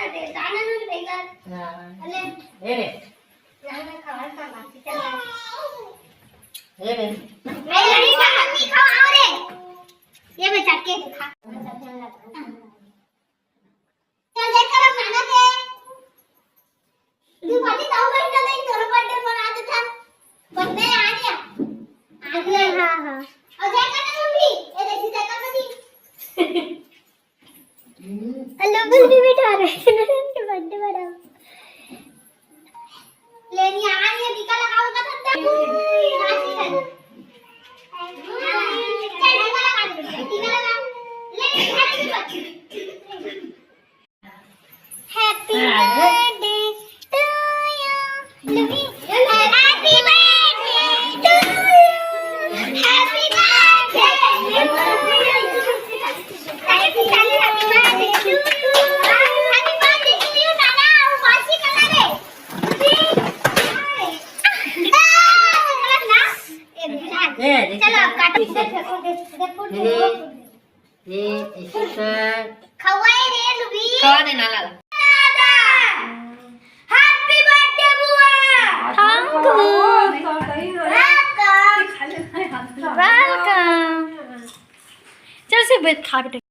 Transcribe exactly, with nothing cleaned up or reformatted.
दाना नून बेगर। हाँ। अले। ए रे। ना, ना, खा, खा, बाकी चल रहा है। ए रे। ए, लड़ी का मम्मी खाओ, आओ रे। ये बच्चा के खा। चल, देख कर अब खाना दे। तू पानी ताऊ बैठ गया, नहीं, तोरा birthday मना देता। Birthday आ गया। आ गया। हाँ, हाँ। और जय कर दे मम्मी। ये देखी, जय कर दे। हेलो, बिल भी बिठा रहे हैं। इनके birthday मनाओ। ले, नहीं आ रही है, टीका लगाओ का धंधा। चल, टीका लगा दे, टीका लगा। ले, ले, टीका लगा। Happy birthday to you. Happy birthday to you. Happy birthday to you. Happy birthday to you. Happy birthday to you, नाना। वो मासी कलर है। ए, चलो, आप काटो। ए, ए, ए, ए, खवाए रे लुबी। खवा दे नाना ला। दादा, happy birthday बुआ। Thank you। Welcome। Welcome। चल से बैठ खा बेटा।